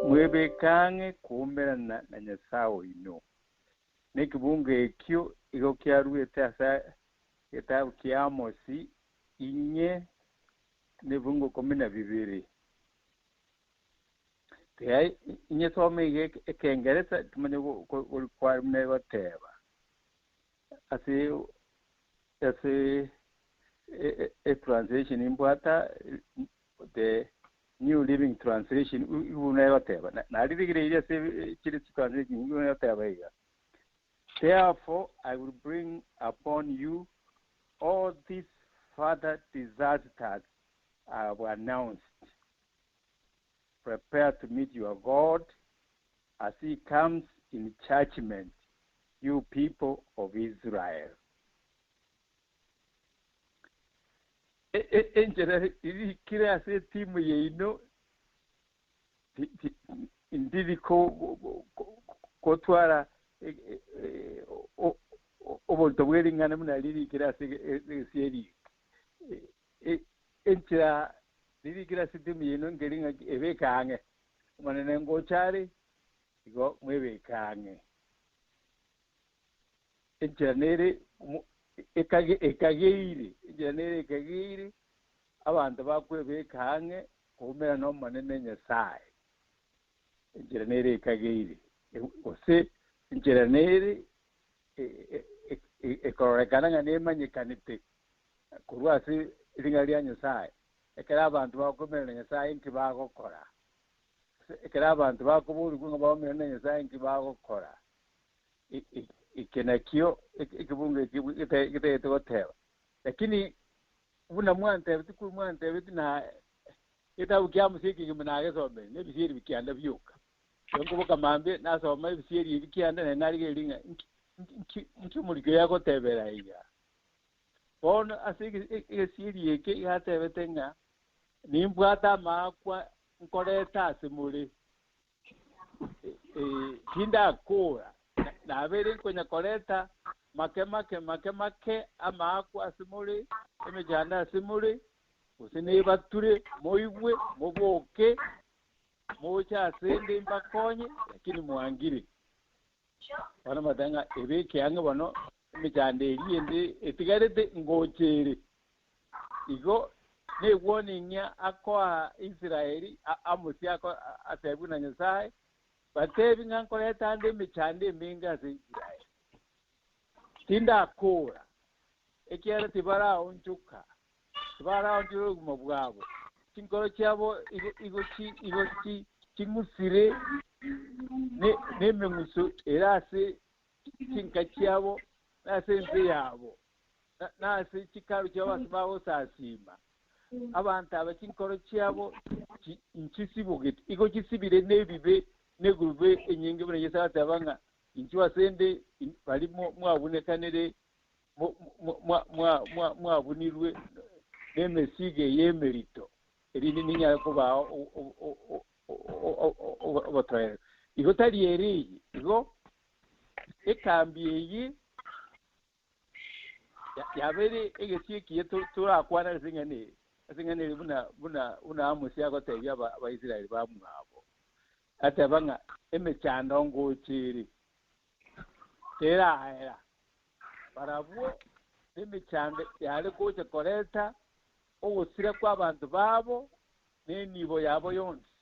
Mwebeke ang'e koumerana na Nyasae oino. Na ekebungo ekio igo kiaruete ase egetabu kia Amosi inye na ebibungo ikomi na bibere. Tiga inyesome iga ekengeresa timanye kware buna egoteba. Ase ase etranslation imbwata the New Living Translation buna egoteba. Naririgereirie ase chire chitranslation buna egoteba iga. Therefore I will bring upon you all these further disasters I have announced. Prepare to meet your God as he comes in judgment, you people of Israel. Enchera ririkire ase etimu yaino ndiri gotwara oborito bwe ring'ana buna ririkire ase egesieri eke. Enchera ririkire ase etimu yaino nkeri ng'a ebeke ang'e. Omonene ngocha are, igo mwebeke ang'e. Enchera nere ekageire, enchera nere ekageire, abanto bakwebeka ang'e koumera n'Omonene Nyasae. Enchera nere ekageire, gose enchera nere ekororekana ng'a nemanyekanete korwa ase ring'ana ria Nyasae. Ekero abanto bakoumera na Nyasae inki bagokora? Gose ekero abanto bakoborigwa ng'a baumere na Nyasae inki bagokora? Eke nakio ekebungo eke getagete goteba. Lakini buna mwantebeti korwa mwantebeti na egetabu kia Musa ekegima nagesomire, na ebisieri bikianda bioka. Ekero nkoboka mambia nasoma ebisieri ebi kianda naende narigereria ng'a nki nki nki omoriki oyo agotebera iga. Bono ase egesieri eke iga atebete ng'a nimbwate amaakwa nkorete ase more. Tindakora, nabeire nkonya koreta make make make make amaakwa ase more, emechando ase more, gose nebature moigwe, moboke, moche ase 'nde mbakonye, lakini mwangire. Bono motebe ng'a ebe ekiang'e bono, emechando eria ende etigarete ngocha ere. Igo negwoning'ia akoa Israeli, Amosi atebigwe na Nyasae, Batebi ng'a nkoreta ande emechando emenge ase Israeli. Tindakora, ekiagera tibaraonchoka, tibaraonchora obogima bwabo, chinkoro chiabo igo ching'usire nemeng'uso ere ase chinka chiabo na ase ense yabo. na ase chikaru chiabo ase bagosasiima. Abanto aba chinkoro chiabo nchisibogete, igo chisibire nebibe negurube enyinge, buna Yeso agateba ng'a inchuo ase 'nde baria mwabunekanire mwabunirwe nemesigo eye emerito, erinde ninyare kobaa obotoereru. Igo tari ere eye, igo ekambi eye Yabeire egesio ekiya torakwane ase eng'ana eye, ase eng'ana eye buna buna buna Amosi agotebia Abaisraeli bamwabo, ateba ng'a emechando ngocha ere, teraera. Barabwo nemechando yare gocha koreta ogosira kw'abanto babo na enibo yabo yonsi.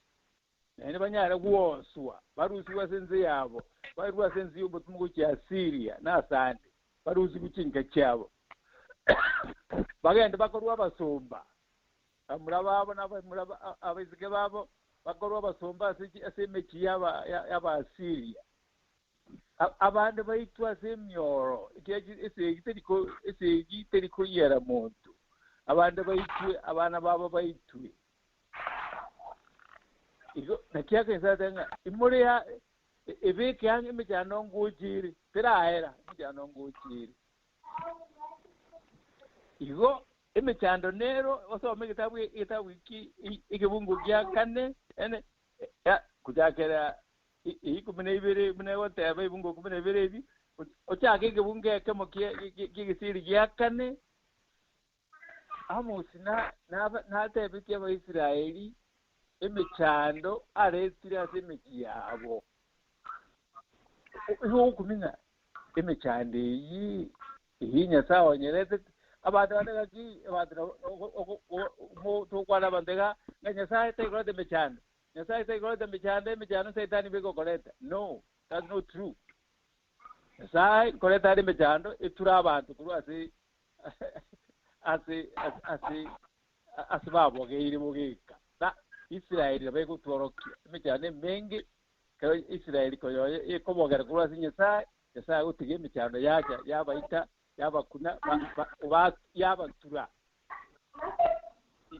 Naende banyare gwoswa, barusigwe ase ense yabo, bairwe ase ense y'obotumo gochia Asiria na asande, barusigwe chinka chiabo, bagende bakorwe abasomba, bamura babo na abamura abaiseke babo bakorwe abasomba ase emechie y'Abaasiria. Abande baitwe ase emioro, ekiagera esegi teriko esegi teri koyiera monto, abande baitwe, abana babo baitwe. Igo naki akensa ate ng'a imore ya ebeke ang'e emechando ngocha ere, teraera emechando ngocha ere. Igo emechando nero osome egetabu egetabu eki egebungo gia kane ene gochakera ikomi na ibere buna egoteba ebungo ikomi na ibere ebi, ochake egebungo ekemo kia egesiri gia kane. Amosi natebetie Abaisraeli, Emechando aretire ase emechie yabo. Igo ogokumia ng'a emechando eyio eyio Nyasae onyeretete, abanto bande gaki abanto nabo togokwana abanto iga, ng'a Nyasae taikoreta emechando, Nyasae taikoreta emechando, emechando saitani nigo egokoreta. No, that's not true. Nyasae nkoreta are emechando eture abanto korwa ase ase ase ase babogeire bogeka. Na Israeli nabo egotworokia emechando emenge, ekero Israeli koyoye ekobogera korwa ase Nyasae, Nyasae agotiga emechando yacha yabaita, yabakuna, ba, ba, yabatura.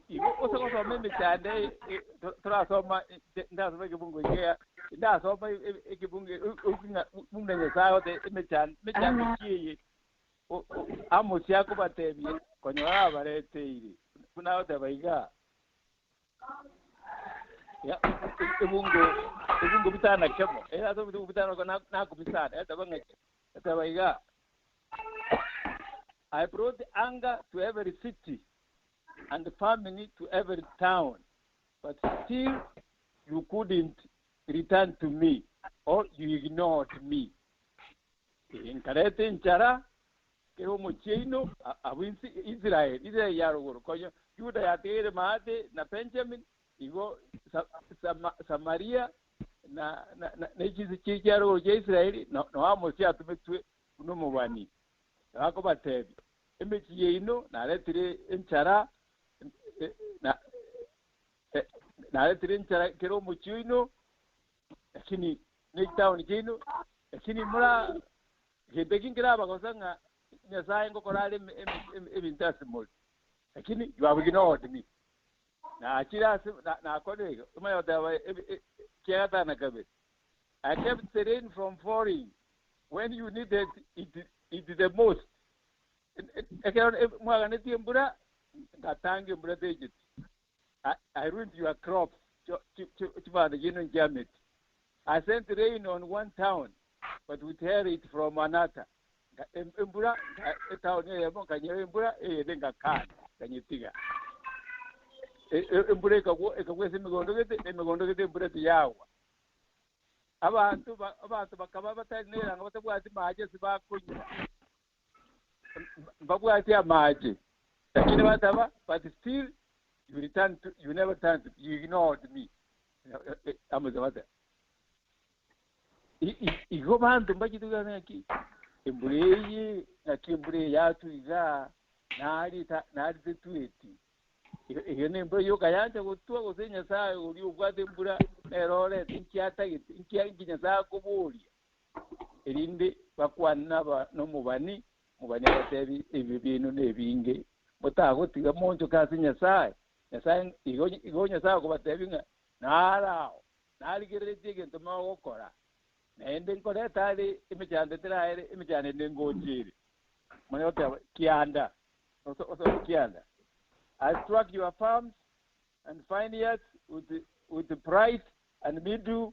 Igo ose gosoma emechando eye, e- to- torasoma ndasoma ekebungo eke, ndasoma ekebungo ng'a buna Nyasae agote emechando, emechando ki eye Amosi akobatebia, konyora abareteire, buna agoteba iga, ebungo ebungo bitano na kemo, ere ase ebungo bitano na nakumi sana, eteba ng'aki? Eteba iga, I brought hunger to every city and famine to every town, but still you couldn't return to me, or you ignored me. Nkareta enchara kera omochie oino, abwo Israeli, Israeli ya rogoro, konya Yuda yatigaire maate na Benjamin, igo Samaria na ne chinse chia rogoro chia Israeli, nao Amosi atometwe buna omobani, akobatebia, Emechie yaino naretire enchara, naretire enchara kera omochie oino, Lakini ne chitaoni chiaino, lakini mora gento eki nkerabagosa ng'a Nyasae ngokora are ebinto ase more. Lakini you have ignored me. Nachire ase nakorire iga, omanye goteba kiagatano na kabere, I kept the rain from falling when you needed it, it the most. Ekero mwaganetie embura, ngatanga embura techeti. I ruined your crops, chibando chiaino nchiameti. I sent rain on one town, but withheld it from another. Embura etaoni eyemo nkanyora embura, eyende ngakana, nkanyetiga. Embura ekagwa ekagwa ase emegondo gete, na emegondo gete embura tiyagwa. Abanto abanto bakaba batari nerang'o batabwati mache ase bakonywa. Mbabwati amache, lakini bataba, but still you return to, you never turn to, you ignored me. Amosa bata. Igo banto mbachete kogamba ng'aki, embura eye, ng'aki embura eye yatwa igaa, nari ta nari tetweti. Eyio nembura yoka yancha gotwa, gose Nyasaye oria obwate embura nere orete, inki atagete, inki inki Nyasaye akoboria? Erinde bakwane nomobani, omobani abateebie, Ebibe biaino nebinge, motagotiga monchoke ase Nyasae. Nyasae igo igo Nyasae akobateebia ng'a naro ao, narigereretie egento mogokora, naende nkoreta are emechando eteraere, emechando ende ngocha ere. Omanye goteba, Kianda, osome kianda. I struck your farms and vineyards with, with blight and mildew,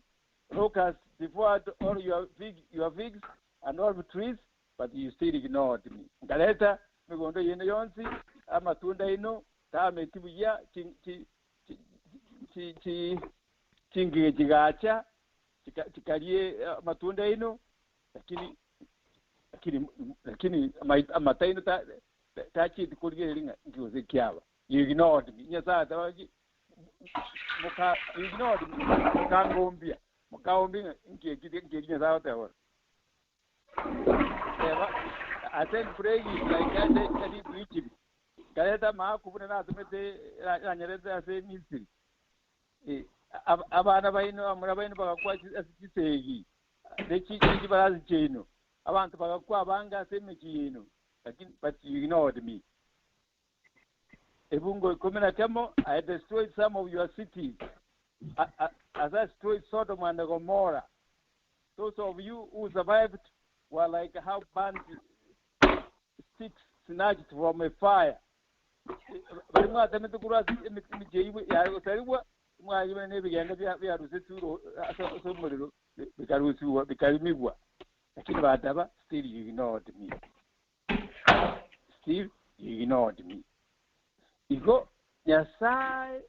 locusts devoured all your fig, your figs and olive trees, but you still ignored me. Nkareta emegondo yaino yonsi, amatunda aino tameti buya, chi- chi- chi- chi- chi- chingige chigacha chika- chikarie amatunda aino, lakini lakini lakini amata aino ta- tachieti korigereria ng'a inki gose kiaba. You ignored me. Nyasae ateba ki? Moka you ignored me. Mokangombia. Mokaombia ng'a inki eki inki eki Nyasae agoteba bono. Teba, I sent plagues like I did I did to Egypt. Nkareta amaaku buna natomete nanyarete ase Misiri. Eh, abana baino, abamura baino bagakwa ase chisegi, ne chibarasi chiaino. Abanto bagakwa abange ase emechie yaino, lakini but you ignored me. Ebungo ikomi na kemo, I destroyed some of your cities, as I destroyed Sodom and Gomorrah. Those of you who survived were like half burnt sticks snatched from a fire. Bari mwatemete korwa ase emechie yaibwe yare gosarigwa, mwayebana nebigende biarusetigwe ase omorero bikarusigwa bikarimigwa. Lakini bataba, still you ignored me. Still you ignored me. Igo Nyasae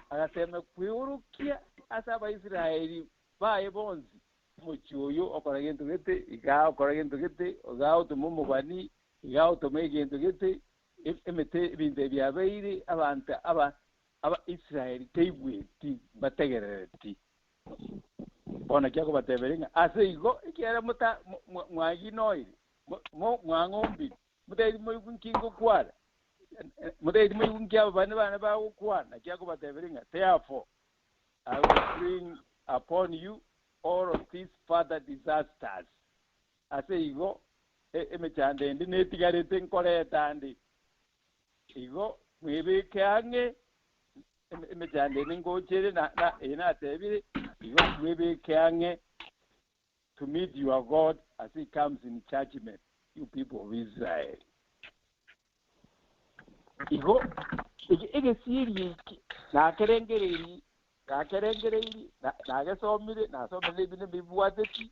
Agatema kweorokia ase Abaisraeli baye bonsi, omochie oyo okora gento gete, iga okora gento gete, iga otoma omobani, iga otoma egento gete, emete ebinto ebi biabeire, abanto aba Abaisraeli teigweti, mbategerereti. Bono naki akobateberia ng'a ase igo, ekiagera mota mwaginoire, mwang'ombire, motaeti moigwe nki ngokwana, motaeti moigwe nki ababani bane bagokwana, naki akobateberia ng'a therefore I will bring upon you all of these further disasters. Ase igo emechando ende netigarete nkoreta ande. Igo mwebeke ang'e emechando ende ngocha ere, na eye natebire, igo mwebeke ang'e to meet your God as he comes in judgment, you people of Israel. Igo egesieri eke nakerengereiri, nakerengereiri, nagesomire, nasomire ebinto mbibwateti,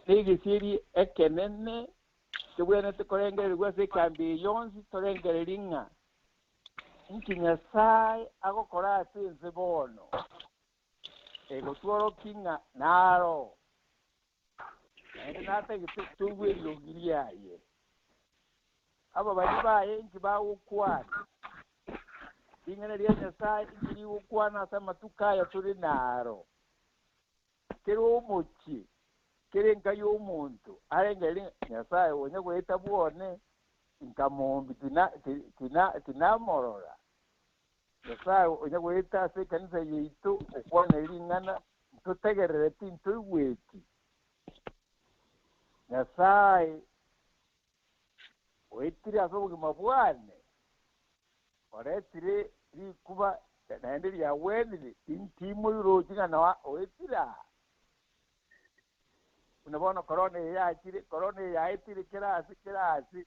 negesieri ekenene Tobwenerete korengererigwa ase ekambi eye yonsi torengererie ng'a inki Nyasae agokora ase ense bono, egotworokia ng'a naro, naende natagete toigwe eriogi riaye. Ababani baye inki bagokwana? Ring'ana ria Nyasae inki rigokwana ase amatuko aya tore naro? Kera omochie, kera enka y'omonto arengererie ng'a Nyasae onya goeta bwone, nkamoombi tinamorora. Nyasae onya goeta ase ekanisa yaito okwanire ring'ana ntotegerereti ntoigweti. Nyasae oetire ase obogima bwane, oretire rikuba naende riagwenire, timoirochi ng'a noa oetire aa. Buna bono korona eye yachire, korona eye yaetire kera ase, kera ase,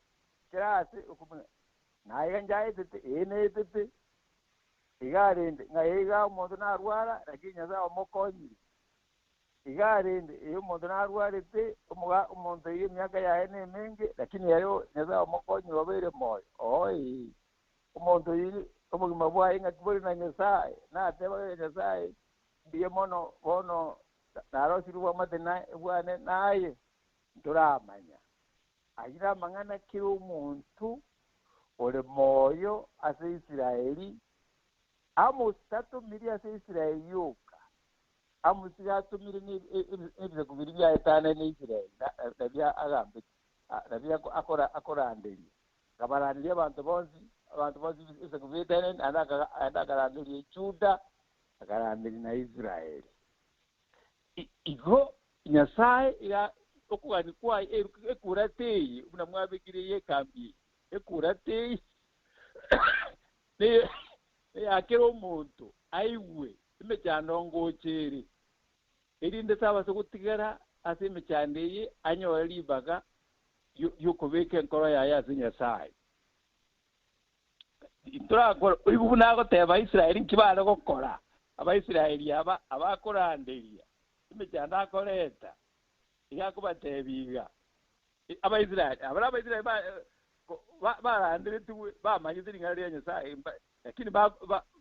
kera ase, okomanya naye iga njaetete, ee naetete, iga arende, ng'a iga omonto narwara, lakini Nyasae omokonyire. Iga arende, ee, omonto narwarete, omoga omonto oyo emiaka yaye nemenge, lakini ere Nyasae omokonyire obeire moyo. Oo, ee. Omonto oyo obogima bwaye ng'aki bore na Nyasae, nateba ng'a Nyasae, mbuya mono bono narosirwe obwamate bwane naye, ntoramanya. Ayio namang'ana kera omonto ore moyo ase Israeli, Amos tatomiri ase Israeli yoka, Amos iga atomire nebisaku biria biaetanaine Israeli, nabio agambete, nabio akoranderia. Akabaranderia abanto bonsi, abanto bonsi ebisaku biaetanaine, naende akaranderia Juda, akaranderia na Israeli. Igo Nyasae iga okogania kwaye ekura teiyo, buna mwabekire ekambi eye, ekura teiyo neya kera omonto aigwe emechando ngocha ere, erinde tabasa gotigara ase emechando eye anyore ribaga ri'okobeka enkoro yaye ase Nyasae. Ntorakore oigwe buna agoteba Abaisraeli nki bare gokora, Abaisraeli aba abakoranderia emechando akoreta, iga akobatebia iga, Abaisraeli, abare Abaisraeli baranderetigwe bamanyete ring'ana ria Nyasae, lakini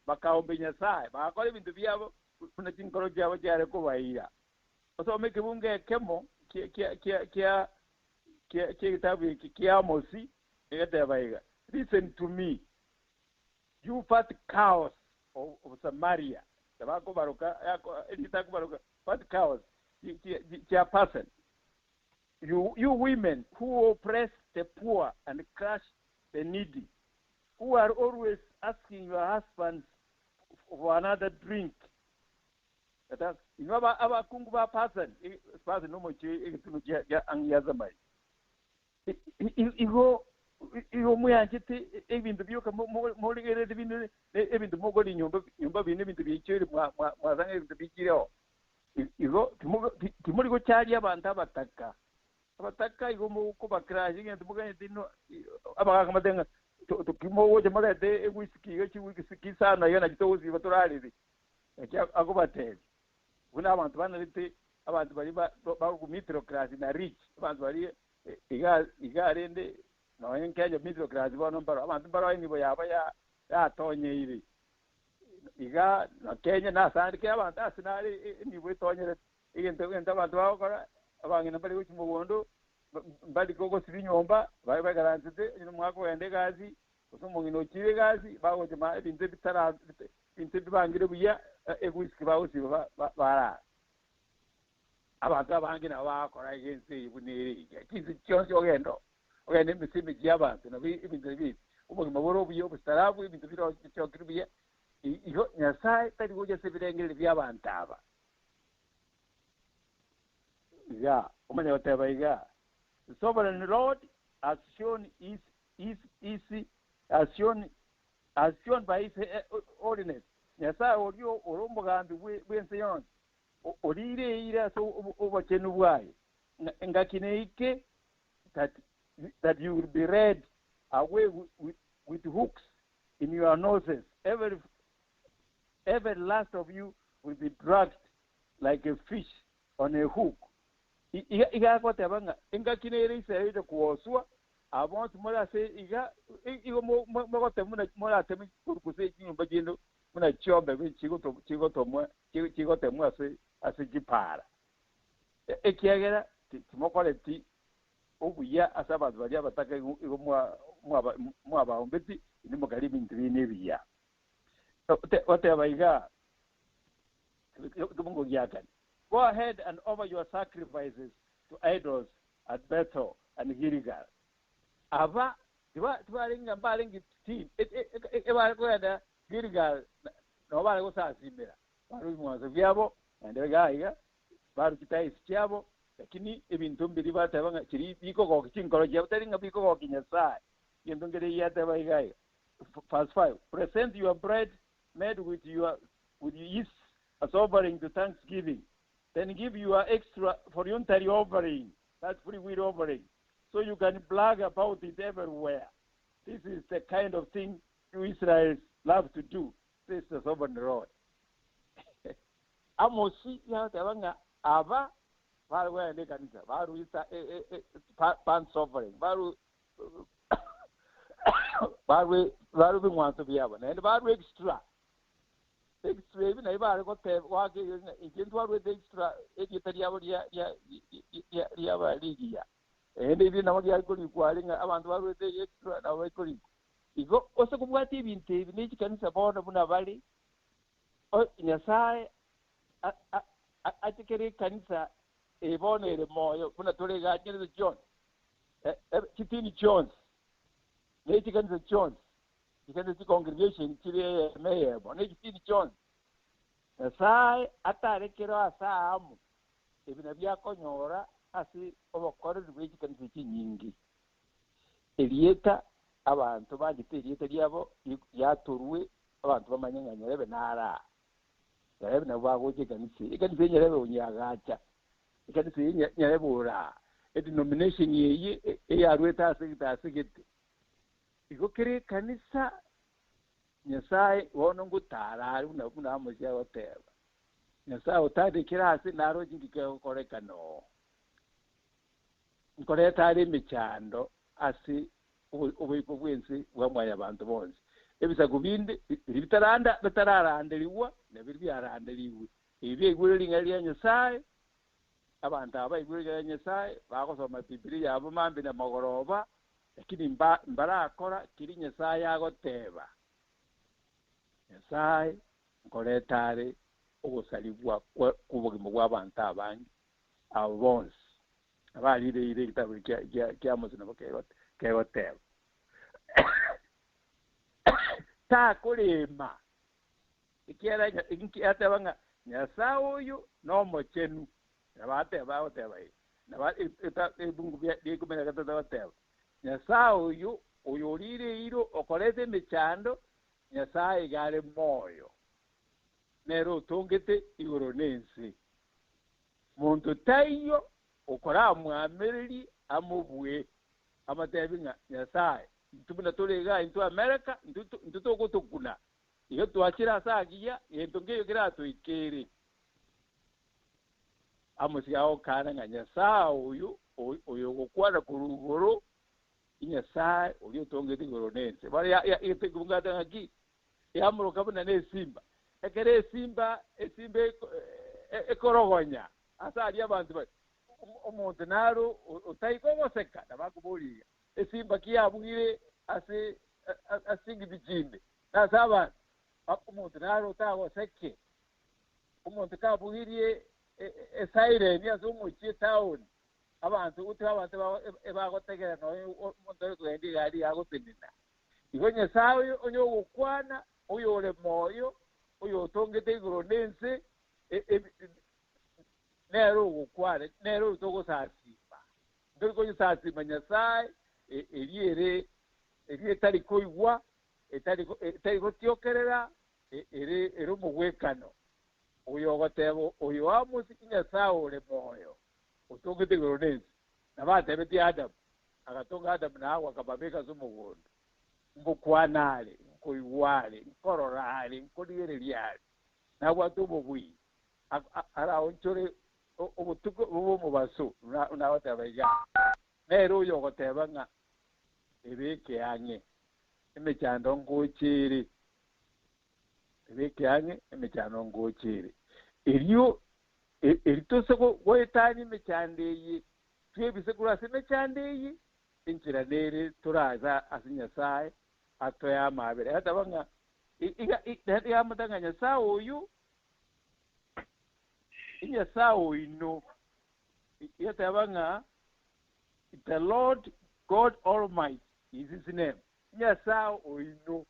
bakaombia Nyasae, bagakora ebinto biabo buna chinkoro chiabo chiare kobaira. Osome ekebungo ekemo ki'egetabu eke kia Amosi, egeteba iga, Listen to me, you fat cows of Samaria, tabakobaroka, erieta akobaroka fat cows chia Basani. You, you women who oppress the poor and crush the needy, who are always asking your husbands for another drink. Inwe abakungu ba Basani, Basani nomochie egetunu kia ang'e ya Samaria. Igo igo mweanchete ebinto bioka morigererete binde ebinto mokora nyomba nyomba binde ebinto biaichoire mwasanga ebinto biichireo. Igo timori gocharia abanto abataka. Abataka igo mokobacrush egento moganyete inwe abagaka motebe ng'a mogocha morete ewhisky iga chiwhisky isano iga nachi togosiba torarere. Naki akobatebia, buna abanto banarete abanto baria ba middle class na rich, abanto baria iga iga rende nonye Kenya middle class bono mbaro, abanto mbaro enibo yabo yatonyeire. Iga na Kenya nasande kera abanto ase nare enibo etonyerete. Egento egento abanto bagokora, abang'ina mbari gochia mogondo, mbari gosiria nyomba, baye baikaransete, onye nomwaka ogenda egasi, gose omong'ina ochire egasi, bagocha ma ebinto ebitara ebinto bibangire buya, ewhisky bagosiba barara. Abanto abange nabo bagokora iga ense eye buna ere iga. Chinse chionsi ogende oo, ogende emese emechie ya abanto nabo ebinto ebi ebi, obogima bore obuya, obostaarabu, ebinto bire bichokire buya, igo Nyasaye tari gocha ase ebirengererio bia abanto aba. Iga, omanye goteba iga, The sovereign Lord has shown his, his, his, has shown, has shown by his holiness. Nyasaye orio ore omogambi bw'ense yonsi, orire eira ase obochenu bwaye. Ngaki neike that you will be led away with hooks in your noses. Every last of you will be dragged like a fish on a hook. Iga agoteba ng'a engaki nere Israeli kuoswa abonsi more ase iga igo mogotema buna morateme korwa gose chinyomba chiino buna chiombe chigotomwa chigotemwa ase chipara. Ekiagera timokoreti obuya ase abanto baria abataka igo mwabaombeti inwe mokari ebinto bine ebiya. Oteba iga kebungo giakane. Go ahead and offer your sacrifices to idols at Bethel and Gilgal. Aba tibarenge mbarenge team ebare kogenda Gilgal nabo bare gosasimera baru ebing'wanso biabo naende iga iga baru chitithes chiabo lakini ebinto mbiri bateba ng'a chiri bikogokia chinkoro chiabo tari ng'a bikogokia Nyasaye. Egento nkere giateba iga iga. Verse 5 Present your bread made with yeast as offering to thanksgiving. Then give your extra voluntary offering, that's free will offering, so you can brag about it everywhere. This is the kind of thing you Israelis love to do, says the sovereign Lord. Amosi yateba ng'a aba bari gwenda ekanisa baruisa burnt offering baru baru bing'wanso biabo naende baru extra extra ebi nabi bare goteba gwake inche ntwarwete extra erieta riabo riaba rigiya ende ebi nabo riakorikwa are ng'a abanto barwete extra nabo baikorikwa igo ose kobwata ebinto ebi na echikanisa bono buna bari Nyasaye achekere ekanisa ebono ere moyo buna tore iga chikanisa chionsi chitini chionsi na echikanisa chionsi chikanisa chicongregation chiri eyemo eyemo na echitini chionsi Nyasaye atarekero ase amo ebi nabio akonyora ase obokoreri bwa echikanisa chinyingi erieta abanto banchete erieta riabo riatorwe abanto bamanye ng'a Nyarebe nara Nyarebe nabo bagocha ekanisa ekanisa eye Nyarebe onyagacha ekanisa eye Nyarebe ora edenomination eye eyarwete ase gete ase gete igo kere ekanisa Nyasaye bono ngotara are buna buna Amosi agoteba Nyasaye otandekere ase naroche nki kegokorekana oo nkoreta are emechando ase oboiko bwense bwa mwanyabanto bonsi ebisaku binde biri bitaranda bitararanderigwa na biri biaranderigwe ebi biaigure ring'ana ria Nyasaye abanto aba baigure ring'ana ria Nyasaye bagosoma Bibilia yabo mambi na mogoroba lakini mbarakora kiri Nyasaye agoteba Nyasaye nkoreta are ogosarigwa kw'obogima bwa abanto abange abo bonsi abarireire ekitabu kia Amosi nabo kegoteba takorema ekiara ateba ng'a Nyasaye oyo nomochenu nabateba agoteba iga ebungu bia ikomi na gatato agoteba Nyasaye oyo oyo orire eiro okorete emechando Nyasaye iga are moyo nere otongete igoro na ense monto taiyo okoramwamereri amobue amatebi ng'a Nyasaye intwe buna tore iga intwe America intwe togotokuna igo twachire ase agiya gento nkeyo keratoikere Amosi agokana ng'a Nyasaye oyo oyo ogokwana korwa igoro Nyasaye oria otongete igoro na ense. Bono ng'aki yamuroka buna na esimba. Ekero esimba esimba ekorogonya ase aria abanto bare, omonto naro otai kogoseka, nabo akoboria iga, Esimba ki yabugire ase ase ching'iti chinde na ase abanto? Omonto naro otagoseke. Omonto kabugirie esireni ase omochie etaoni, abanto goika abanto ebagotegerera nonya omonto ore kogenda egari iga agotenena. Igo Nyasae oyo onye ogokwana, oyore moyo, oyotongete igoro na ense, nere ogokwana, nere oyo togosasima. Ntori konyesasima Nyasae eria ere eria etari koigwa, etari etari gotiokerera, ere ere omogwekano. Oyo ogoteba oyo Amosi Nyasae ore moyo, otongete igoro na ense. Nabo atebetie Adamu, agatonga Adamu na Hawa akababeka ase omogondo. Ngokwana are, nkoigwa are, nkorora are, nkorigereria are, nabwate obobui, araonchore obotuko bobe omobaso, buna agoteba iga. Nere oyo ogoteba ng'a ebeke ang'e emechando ngocha ere, ebeke ang'e emechando ngocha ere. Erio eri tose goetania emechando eye, twebise korwa ase emechando eye, enchera nere toraze ase Nyasae atoe amaabera. Agateba ng'a iga iga amoteba ng'a Nyasae oyio, Nyasae oino, igateba ng'a The Lord God Almighty is his name. Nyasae oino,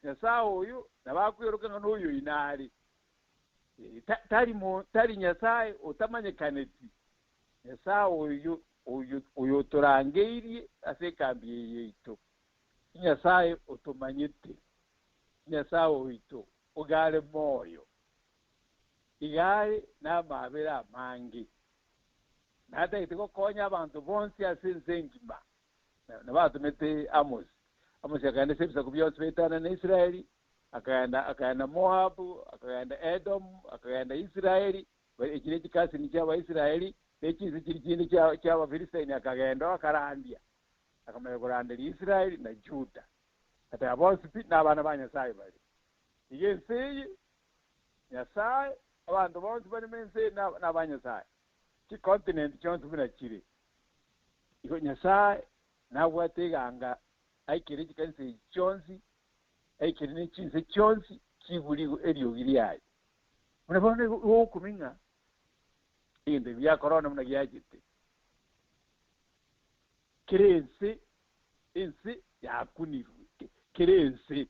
Nyasae oyo nabo akweroka ng'a noyo oino are. Tari, tari Nyasae otamanyekaneti, Nyasae oyo oyo otorangeirie ase ekambi eye yaito, Nyasae otomanyete, Nyasae oito iga are moyo, iga are namaabera amange, natagete gokonya abanto bonsi ase ense engima. Nabo atomete Amosi. Amosi akagenda ase ebisaku bionsi biaetana na Israeli, akagenda akagenda Moabu, akagenda Edomu, akagenda Israeli, echi ne chikasini chi'Abaisraeli, ne chinse chiria chinde chi'Abafilistaini akagenda oo akarandia, akamanya koranderia Israeli na Juda. Agateba bonsi pi nabana ba Nyasae bare. Iga ense eye, Nyasae, abanto bonsi bare ense eye naba Nyasae. Chicontinent chionsi buna chire. Igo Nyasae nabwate eganga aikere chikanisa echi chionsi, aikere ne chinse chionsi chigure eriogi riaye. Buna bono igo ogokumia ng'a egento ekio gia korona buna giachete, kera ense, ense yakunirwe, kera ense.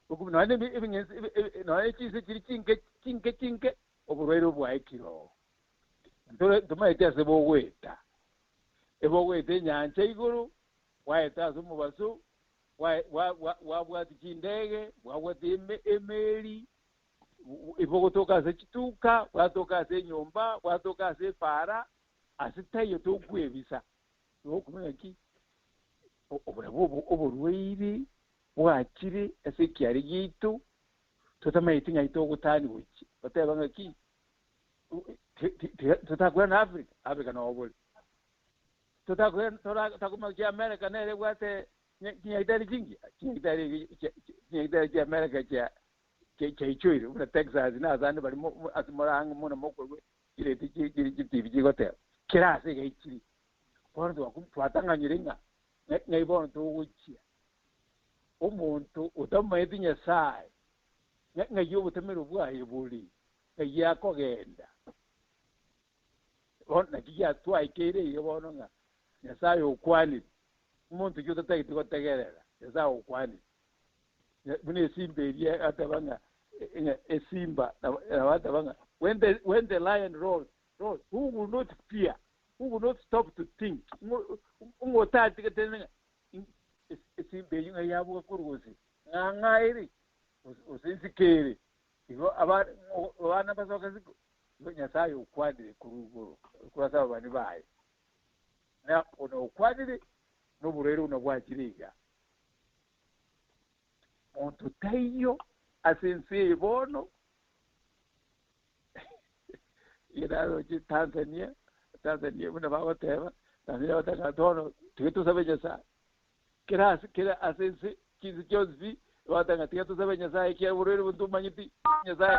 Okumia nonya na ebing'enso nonya chinse chiria chinke chinke chinke, oborwaire obwaekire oo. Ntore ntomaeti ase bogoeta, ebogoeta enyancha igoro, bwaeta ase omobaso, bwabwati chindege, bwabwati emeri, bogotoka ase chituka, bwatoka ase enyomba, bwatoka ase epaara, ase taiyo tokwebisa. Nokumanya ki? Oborabwo oborwaire bwachire ase ekiare giaito, totamaeti ng'ai togotani gochia. Bateba ng'aki? Totakwera na Africa, Africa noo bore. Totakwera torakomanya ki America nere ebwate chinyagitari chingiya, chinyagitari chinyagitari chia America chia chiaichoire buna Texas na ase ande bari ase more ang'e mono mokorwa chireti chitibi chigoteba kera ase iga ichire. Bono twatang'anyire ng'a ng'ai bono togochia. Omonto otamanyeti Nyasaye ng'ai obotamero bwaye bore, ng'ai akogenda. Bono naki giatwaikeire iga bono ng'a Nyasaye okwanire, omonto ki otatagete gotegerera Nyasaye okwanire? Buna esimba eria ateba ng'a ng'a esimba nabo ateba ng'a when the, when the lion roars, roars, who will not fear, who will not stop to think? Ng'o otatigete ng'a esimba eyio ng'a yabuga korwa gose ng'a ng'a ere gose nsike ere. Igo abana basoke isiko, igo Nyasaye okwanire korwa igoro korwa ase ababani baye. Na buna okwanire, noborwaire buna bwachire iga. Monto taiyo ase ense eye bono, iga naroche Tanzania, Tanzania buna bagoteba, Tanzania bagoteba ng'a bono tiga tosabe Nyasaye, kera ase kera ase ense chinse chionsi pi. Bagoteba ng'a tiga tosabe Nyasaye ekiagera oborwaire obo ntomanyeti Nyasaye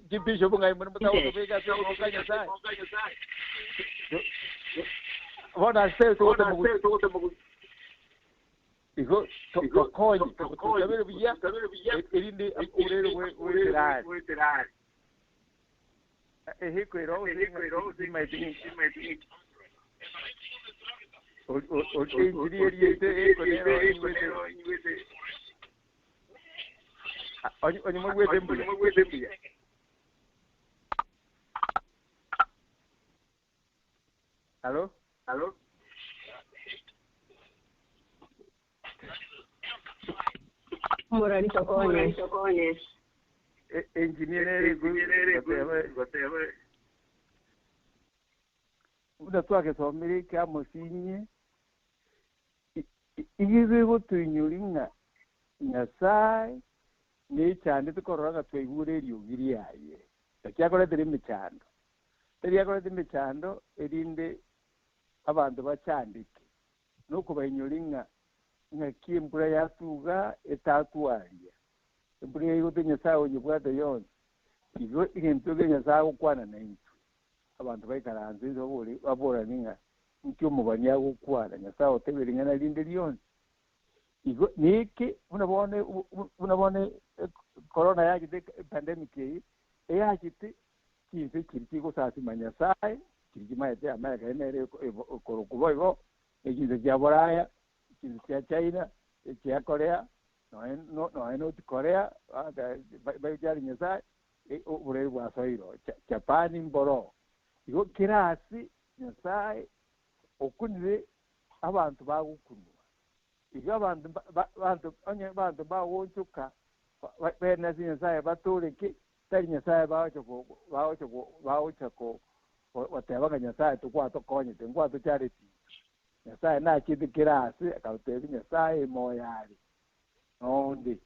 chibishop ng'ai more motagotobeka ase okoboko kwa Nyasaye. Bono ase togotema igo tokonye tosabere buya erinde oborwaire bweterare. Ehiko ero enchiri eriete ehiko nero inywete onye mogwete mbuya. Halo? Morari tokonye. Engineer nere goteba buna twagesomire ekiamosinye igibe gotuinyori ng'a Nyasaye nechandete korora ng'a twaigure eriogi riaye. Naki akoretire emechando. Tari akorete emechando erinde abanto bachandeke. Nokobainyori ng'a ng'aki embura yatuga etatwaria. Embura yaigote Nyasaye oyebwate yonsi. Igo egento eke Nyasaye agokwana naintwe. Abanto baikaranse inse baborani ng'a nki omobani agokwana. Nyasaye otebire ring'ana rinde rionsi. Igo neke buna bono buna bono corona yachete pandemic eye eyachete chinse chiri chigosasima Nyasaye chiri chimaete America nere ekorokwa igo echinse chia Buraya chinse chia China chia Korea noe North Korea baichari Nyasaye oborwaire bwasoire Japan mboro. Igo kera ase Nyasaye okunire abanto bagokunwa. Igo abanto banto onye banto bagoonchoka bene ase Nyasaye batoreke tari Nyasaye bagocha bagocha goteba ng'a Nyasaye tokwatokonyete nkwatochareti. Nyasaye nachete kera ase akatebia Nyasaye moyo are nonde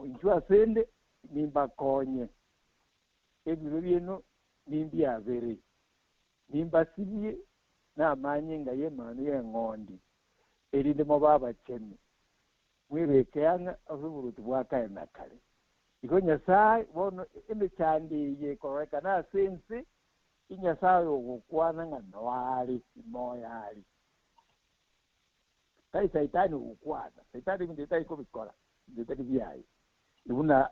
inchwe ase ende nimbakonye ebibe bieno nimbiabere nimbasibie namanye nga y'emanu y'eng'ondi erinde mobe abachenu mwebeke ang'e ase oboruoti bwa kare na kare. Igo Nyasaye bono emechando eye ekororekana ase ense Nyasaye ogokwana ng'a noare moyo are. Tari saitani ogokwana, saitani ebinto bitari kobikora, ebinto bitari biaye. Buna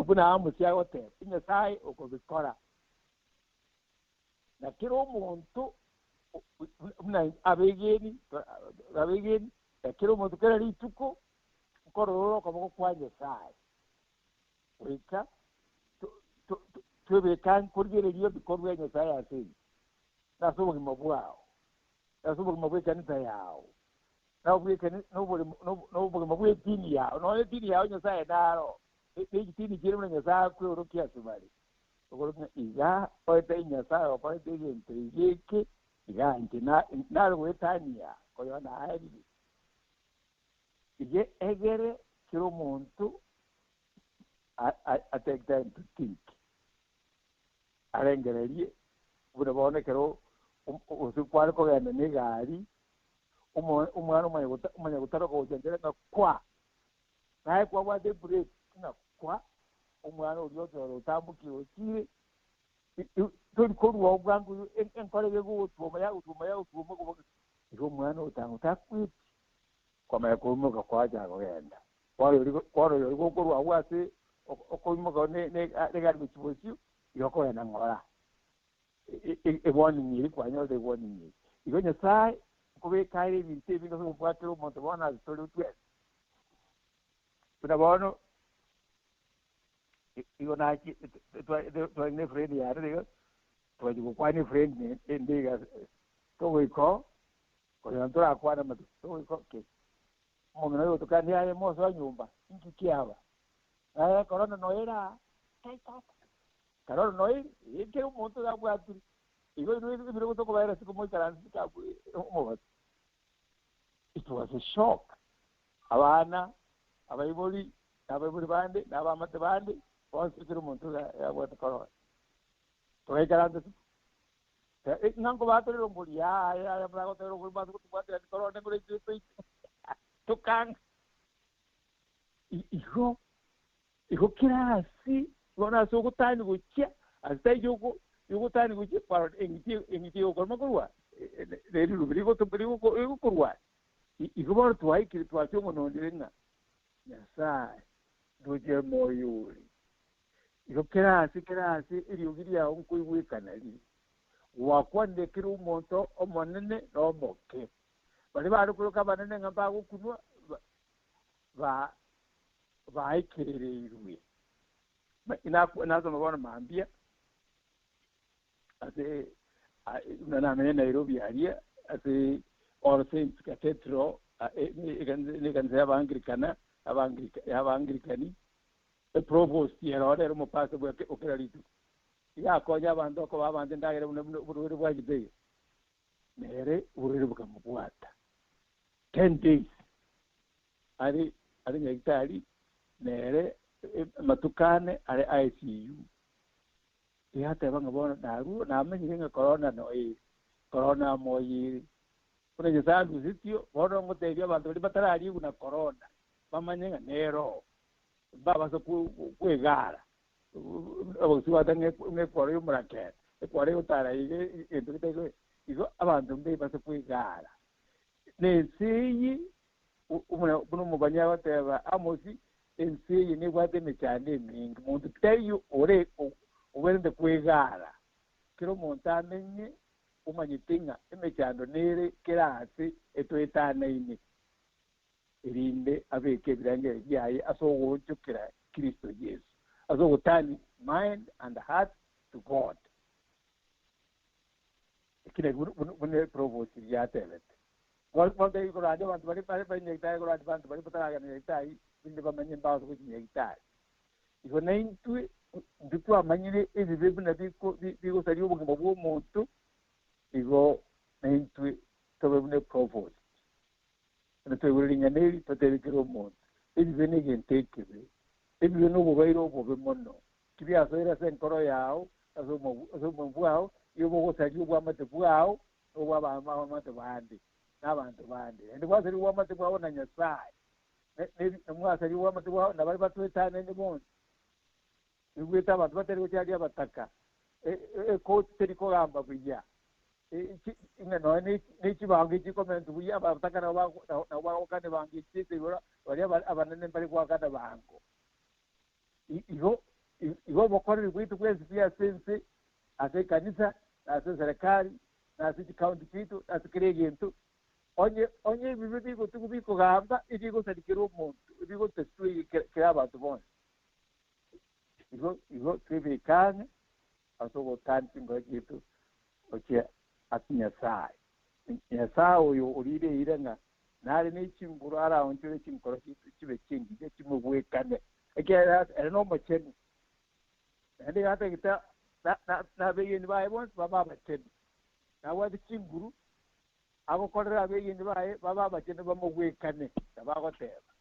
buna Amosi agoteba, Nyasaye okobikora. Na kera omonto buna abegeni abegeni na kera omonto kera rituko nkorora okoboko kwa Nyasaye. Goika twebeka nkorigereria ebikorwa bia Nyasaye ase ense. Ase obogima bwao, ase obogima bwa ekanisa yao, n'obogima bwa etini yao. Nonya etini yao Nyasaye naro, echitini chire buna Nyasaye akweorokia ase bare. Okorokia iga oete Nyasaye okorete egento egeke iga inche nare goetania koyo naerire. Ige egere kera omonto take time to think. Arengererie buna bono ekero gose kware kogenda na egari omwana omanya gotaroka gocha nchera ng'a kwa naye kwabwate ebrake ng'a kwa omwana oria ochora otambokire ochire tori korwa bwango enkoro egegotwoma yagotwoma yagotwoma igo omwana otanga otakweti kwamanya koimoka kwacha kogenda bono ori gokorwa abwo ase okoimoka negari gochia bosio igo okogenda ng'ora ewarning eri kwanyorete ewarning eri. Igo Nyasaye nkobeka are ebinto ebinge ase okobwatera omonto bono ase tore twensi. Buna bono igo nachi tware na efriend yane igo twachia gokwana efriend ende iga togoika oo konya ntorakwana amatuko togoika okay omong'ina oyo gotokania aye mosoa nyomba inki kiaba naye korona noere aa kai tata korona noere ekero omonto abwatire igo ebirogo tokobaera ase komoikaransa omobaso. It was a shock. Abana abaibori abaibori bande na abamate bande bonsi kera omonto abwate korona. Togaikaransa ng'a nkobatorera ongori yaya aya muragotera ongori mbase gotobwatera korona ngore toikanga. Igo igo kera ase bono ase ogotani gochia ase taiyo ogo yogotani gochia kwarora eng'iti eng'iti egokoroma korwa ne rirubi rigoto rigoko rigokorwa igo bono twaikire twachia omonondire ng'a Nyasae ndoche moyo ore. Igo kera ase kera ase eriogi riao nkoigwekana rire. Gwakwanire kera omonto omonene na omoke. Baria bare koroka abanene ng'a mbagokunwa ba baikerereirwe. Nasoma bono mambia ase buna namenye Nairobi aria ase All Saints Cathedral nekanisa y'Abaanglikana y'Abaanglikani eprovost ere ore ere omopastor bwa okera rituko. Iga akonya abanto okoba abanto endagera buna oborwaire bwachete iga. Nere oborwaire bokamobwata. 10 days are are nyagitari nere amatuko ane are ICU. Yateba ng'a bono narwo namanyire ng'a korona noere, korona amoyeire. Buna Nyasae andusetio, bono ngotebia abanto baria batarariegwa na korona, bamanye ng'a nere oo. Mbabasa kwegara, abagusii bagoteba ng'a ekworo y'omorakera, ekworo egotara iga egento getari igo abanto mbebase kwegara. Na ense eye buna omobani agoteba Amosi, ense eye nebwate emechando emenge, monto taiyo ore obwenerete kwegara. Kera omonto amenye omanyete ng'a emechando nere kera aase etoetanaine, erinde abeke ebirengererio biaye ase ogoonchokera Kristo Yeso, ase ogoturn mind and heart to God. Eki nakio buna eprovost yatebete. Bono tari korandia abanto baria bare bare nyagitari korandia abanto baria bataragenda nyagitari erinde bamanye mbagose gochia nyagitari. Igo naintwe intwe twamanyire ebibe buna biko bigosaria obogima bwa omonto, igo naintwe tobe buna eprovost. Buna twaigure ring'ana eri totebie kera omonto, ebibe negento ekebe, ebibe nobobaire obobe mono. Ki biasoire ase enkoro yao, ase obogima bwao, igo bogosaria obwamate bwao na obw'abaamate bande, na abanto bande. Naende gwasaria obwamate bwao na Nyasae, na mwasaria obwamate bwao na baria batoetanaine bonsi. Igwete abanto batari gocharia abataka, ekoti teri kogamba buya, ng'a nonya ne chibango echikomentwa buya, abataka nabo bagokana ebango echiete igoro, baria abanene mbari goakana bango. Igo igo obokoreri bwaito bwensi pi ase ense, ase ekanisa, na ase eserekari, na ase chikaunti chiaito, na ase kera egento, onye onye ebibe bigotigwa bikogamba, ebigosaria kera omonto, ebigoteswa kera abanto bonsi. Igo igo twebeke ang'e ase ogotania chinkoro chiaito gochia ase Nyasae. Nyasae oyo orire eira ng'a nare ne chinguru araonchore chinkoro chiaito chibe chingiya chimogwekane, ekiagera ere nomochenu, naende iga atagete nabegeni baye bonsi babe abachenu. Nabwate chinguru agokorera abegeni baye babe abachenu bamogwekane, nabo agoteba.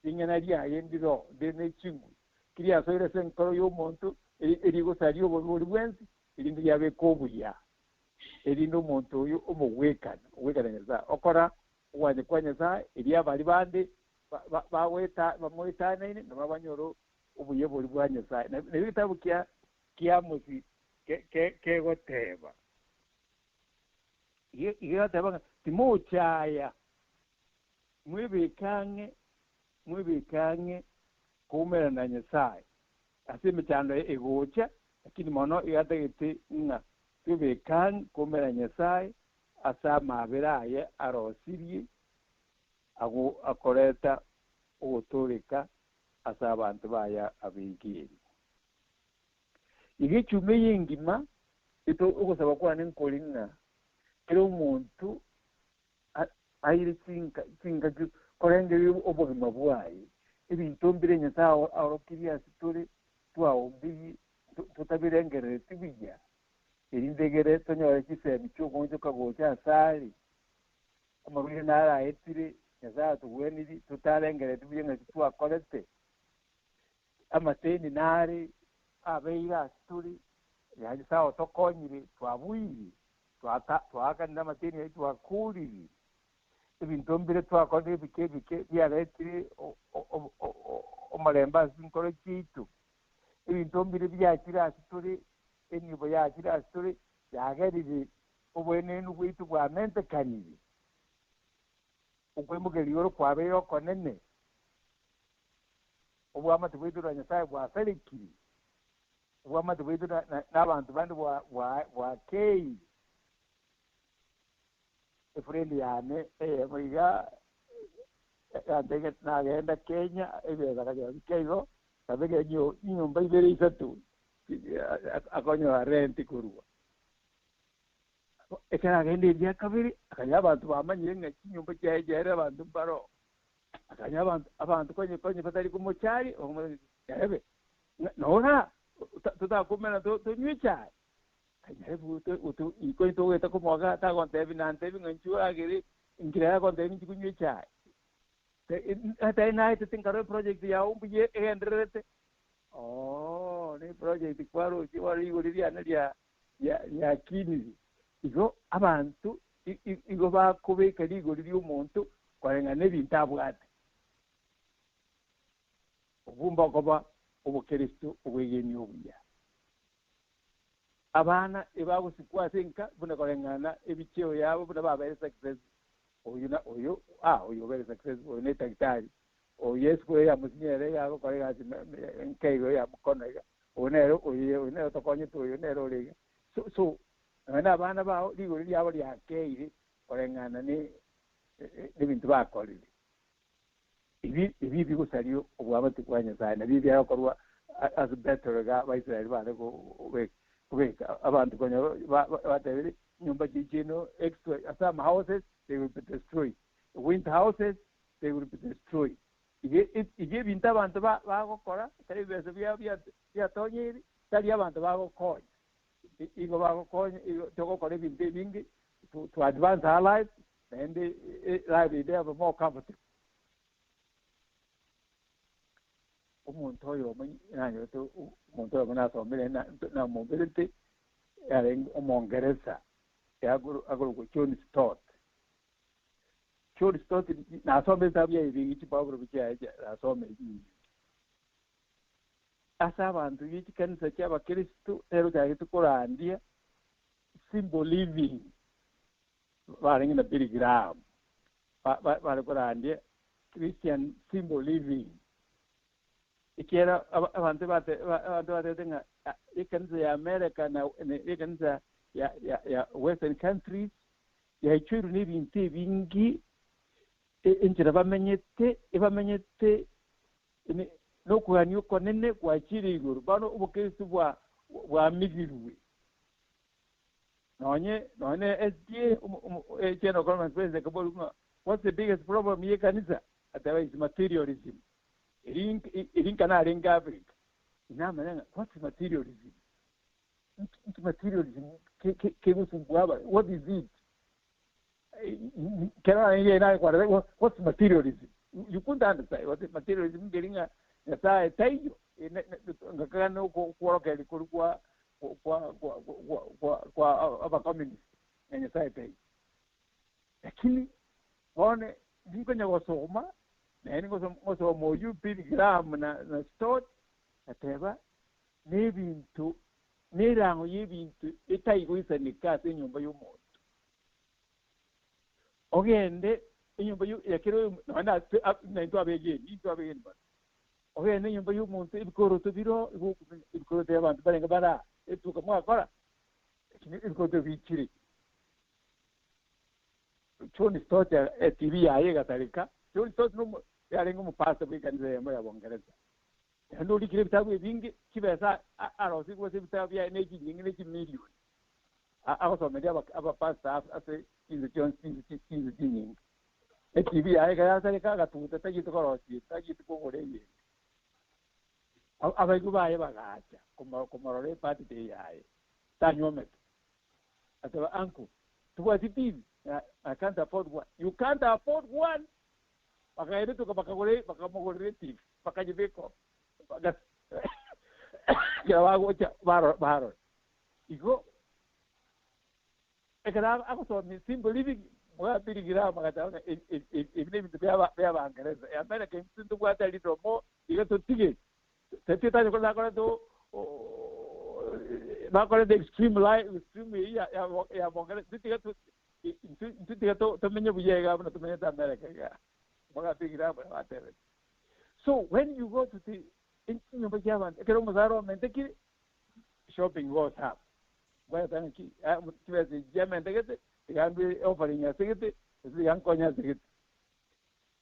Ring'ana riaye ndiro ndire ne chinguru, ki riasoire ase enkoro y'omonto erigosaria obobe boria bwensi, erinde riabeke obuya. Erinde omonto oyo omogwekane, ogwekana Nyasae, okora ogwancha kwa Nyasae, erio abaria bande bamoetanaine nabo banyore obuya boria bwa Nyasae. Nabio egetabu kia Amosi kegoteba. Igo egoteba ng'a timochaya, mwebeke ang'e, mwebeke ang'e koumerana na Nyasae ase emechando egocha, lakini mono iga atagete ng'a twebeke ang'e koumerana na Nyasae ase amaabera aye arosirie akoreta ogotooreka ase abanto baye abegeeni. Iga echuma eye engima, ogosaba kwane nkore ng'a kera omonto aire chingaki korengereria obogima bwaye, ebinto mbire Nyasae aorokirie ase tore twaombirie totabirengerereti buya, erinde egere tonyore chisemi chi'ogoonchoka gocha asare. Amarwaire naraetire, Nyasae atogwenirie, totarengerereti buya ng'aki twakorete. Amateni nare abeire ase tore, Nyasae otokonyire, twabuire, twaakanire amateni ayio twakorire. Ebinto mbire twakorire ebike ebike biaretire omorembe ase chinkoro chiaito. Ebinto mbire biachire ase tore, enibo yachire ase tore, yagerire oboenenu bwaito bwamentekanire. Okoimokereria igoro kwabeire okonene, oboamate bwaito na Nyasae bwasarekire, oboamate bwaito nabanto bande bwakeire. Efriend yane eyemo iga yantebia nagenda Kenya ebesa akanyora bike igo, akabeka chinyomba ibere isato akonyora rent korwa. Ekero agenda eria kabere, akanyora abanto bamanyire ng'a chinyomba chiaye chiaerire abanto mbaroo. Akanyora abanto abanto konye konye batari komochari, bakomotebia nyarebe, ng'a nora totakoumera tonywe echae. Konye togete komoaka tagontebia nantebie ng'a inchuo agere nkere agontebia ninchi konywa echae. Tari naetete nkarora eproject yao mbuya egendererete, ooh ne eproject kwaroche bono rigori riane ria riakinire. Igo abanto igo bakobeka rigori riomonto koreng'ana nebinto abwate. Obwo mbokoba obokeresto obwegeni obuya. Abana ebagosikwa ase enka buna koreng'ana ebicheo yabo buna babeire successful. Oyo na oyo ah oyo obeire successful oyo ne daktari, oyo esukuru eyamosinye ere iga agokora egasi enka igo ya mokono iga, oyo nere oyo oyo nere otokonyete oyo nere ore iga. So so nonya na abana bao rigori riabo riakeire koreng'ana ne nebinto bakorire. Ebi ebi bigosaria obwamate bwa Nyasae, nabio ebiagokorwa ase Bethel iga Abaisraeli bare kobeka abanto konya batebire nyomba chiaito chiaino extra some houses they will be destroyed, winter houses they will be destroyed. Iga iga ebinto abanto bagokora ekero ebibeso biabo biatonyeire tari abanto bagokonya, igo bagokonya igo togokora ebinto ebinge to advance our life Naende life ende yabe more comfortable. Omonto oyomo nanyorete omonto oyomo nasomire namoberete arenge omongeresa akorokwa John Stott. John Stott nasomire ebitabu biaye ebinge chibiography chiaye nasomire chinyinge. Ase abanto be chikanisa chia abakristo nere ochagete korandia simple living. Barenge na Billy Graham, bare korandia Christian Simple Living. Ekiagera abanto batebete ng'a ekanisa ya America na ekanisa ya Western countries yaichoirwe na ebinto ebinge, enchera bamenyete, ebamenyete nokogania okonene gwachire igoro. Bono obokristo bwamigirwe. Nonye nonye SDA General Conference President akaboria ng'a what's the biggest problem ye ekanisa? Ateba is materialism. Eri eri nka narenge Africa, inamanya ng'a what's materialism? Nki materialism kegosumbua aba what is it? Kero narenge narekwarete what's materialism? You couldn't understand what materialism nkeri ng'a Nyasaye taiyo, ngakagana nokworokereria koria kwa kwa kwa kwa kwa abacommunist ng'a Nyasaye taiyo. Lakini bono ninkonya gosoma, naende ngosoma oyio Billy Graham na na Stott, ngateba nebinto nerang'o yebinto etaigoisaneka ase enyomba yomonto. Ogende enyomba ya kera oyomo nonya na ase naintwe abegeni, intwe abegeni mono. Ogende enyomba y'omonto ebikoroto bire igo okomenya ebikoroto bia abanto barenge bare aa, etuka mwakora, lakini ebikoroto biichire. John Stott eTV yaye egasareka, John Stott nomo yarenge omopastor bw'ekanisa eyemo ya Bongeresa. Naende orikire ebitabu ebinge, chibesa arosigwe ase ebitabu biaye ne chinyinge ne chimilioni. Agosomeria abapastor ase chinse chionsi chinse chinyinge. Etibi yaye ekero yasareka agatuguta tagete korosia tagete kogora eyende. Abaigwa baye bagacha komorora ebirthday yaye, tanywomete. Ateba, Uncle, tobwati TV? I can't afford one. You can't afford one? Bakagenda etuka bakagora bakamogorera etibi, bakanyebeka oo. Ekero bagocha barora. Igo ekero agosomia simple living. Moga Billy Graham agateba ng'a ebi nebinto bia abangeresa. America intwe ntobwate riromo iga totige. Tari nakorete bakorete extreme life extreme eyio ya bongeresa. Intwe tiga intwe tiga tomenye buya iga buna tomenyete America iga. Moga Billy Graham nabo atebete. So when you go to the chinyomba chia abanto ekero omosara omentekire shopping goes up. Gwateba ng'aki chibesa echi chiamentegete tiga ndue offering ase gete gose tiga nkonye ase gete.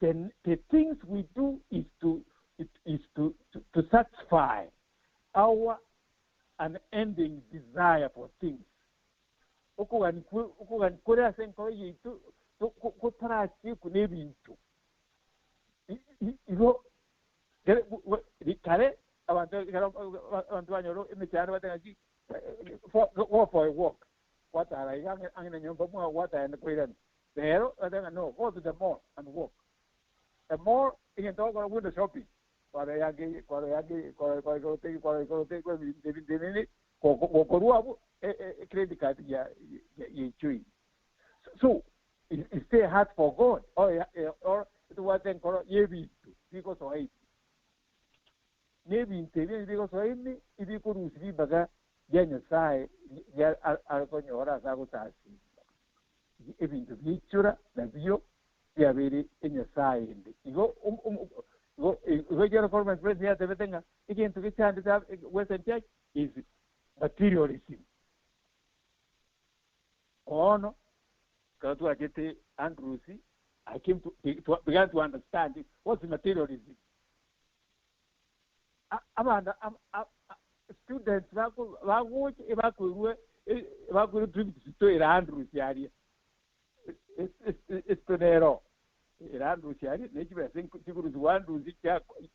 The, the things we do is to, is to, to, to satisfy our unending desire for things. Okogani okogani kore ase enkoro yaito gotarachikwe na ebinto. Igo kare abanto ekero abanto banyora emechando bateba ng'aki go for a walk. Gwatara iga ang'e na nyomba mwao gwatagenda koirana. Rero bateba ng'a no, go to the mall and walk. The mall egento ogokora window shopping. Kwarora eanga eye, kwarora eanga eye, kwarora kwarora ekorote eye, kwarora ekorote eye, kwarora ebinto ebinto ebinde, gokorwa abwo credit card ya yaichoire. So, is there a heart for God or, or tobwate enkoro y'ebinto bigosoa ime. Na ebinto ebio bigosoa ime ebikorusia ribaga ria Nyasae ria akonyora ase agosasima. Ebinto biaichora nabio biabeire enyasae ende. Igo igo igo General Conference President yatebete ng'a egento gechandete Western Church is materialism. Bono ekero twachete Andrews, I came to, began to understand what's materialism. Abana students bagocha ebakoirwa ebakoirwa trips to ere Andrews aria esito nero ere Andrews aria ne chibesa chikorusigwa Andrews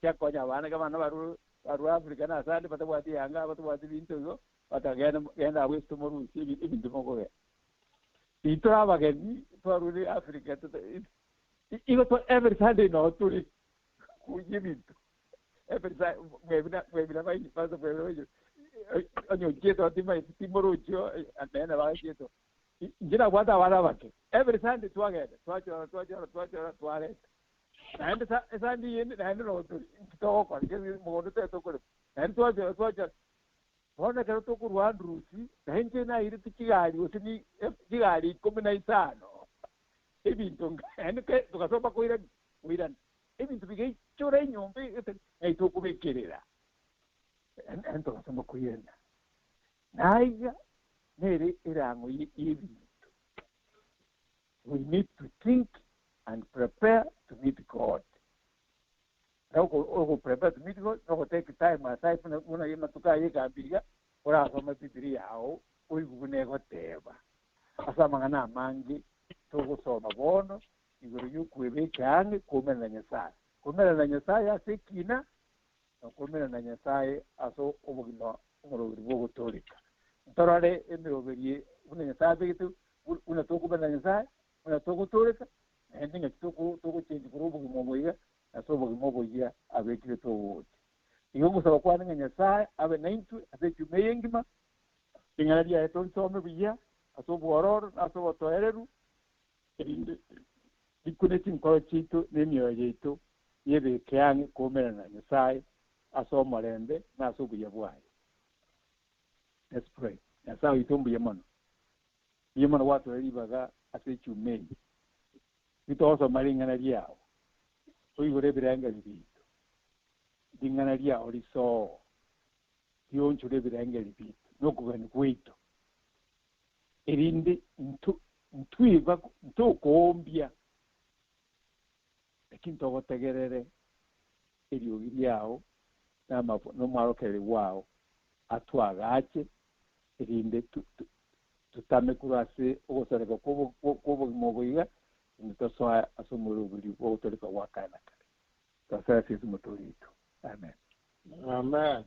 chiakonya abana abana barure barure Africa na ase ande batabwati yanga batabwati binto igo batagenda genda abwo esito morusie ebinto mokogenda. Intwe abageni twarure Africa igo every Sunday noo tore koyia ebinto every Sunday mwebina mwebina bainyi pastor mwebina bainyi onye ochiete oo timaeti timorochio nene bagachiete oo. Inche nabwate abana abake every Sunday twagenda twachora twachora twachora twareta naende esunday eyende naende noo tore inki togokora mogondo tari tokorema naende twachora twachora. Bono ekero tokorwa Andrews, na inche nairete chigari gose ni chigari ikomi na isano, ebinto naende togasoma koirani koirana, ebinto bigaichora enyomba egete ng'ai tokobekerera, naende togasoma koirana. Naiga nere erang'o y'ebinto. We need to think and prepare to meet God. Na oko prepare to meet God nogo take time aside buna buna amatuko aya ekambi iga orasome bibilia yao oigwe buna egoteba. Ase amang'ana amange togosoma bono igoro yokwebeka ang'e koumerana na Nyasaye. Koumerana na Nyasaye ase ekina na koumerana na Nyasaye ase obogima omoroberi bwogotooreka. Ntorore emeroberi buna Nyasaye abegete buna tokoumerana na Nyasaye, buna togotooreka, naende ng'aki togochengi korwa obogima obo iga ase obogima oboyia abekire togocha. Igo ogosaba kwane ng'a Nyasae abe naintwe ase echuma eye engima, ring'ana riaye torisome buya ase obwororo na ase obotoereru, erinde rikune chinkoro chiaito na emioyo yaito yebeke ang'e koumerana na Nyasae ase omorembe na ase obuya bwaye. Let's pray. Nyasae oito mbuya mono. Mbuya mono gwatoe ribaga ase echuma eye. Titogosoma ring'ana riao, toigore ebirengererio biaito. Ring'ana riao risoo, rionchure ebirengererio biaito na okogania gwaito, erinde ntwiba ntokoombia, lakini togotegerere eriogi riao na omworokererio bwao atwagache, erinde totame korwa ase ogosoreka kw'obogima obo iga, erinde tosoe ase omoroberi bw'ogotoreka gwa kare na kare. Twasabe ase Yeso Omotoori oito. Amen. Amen.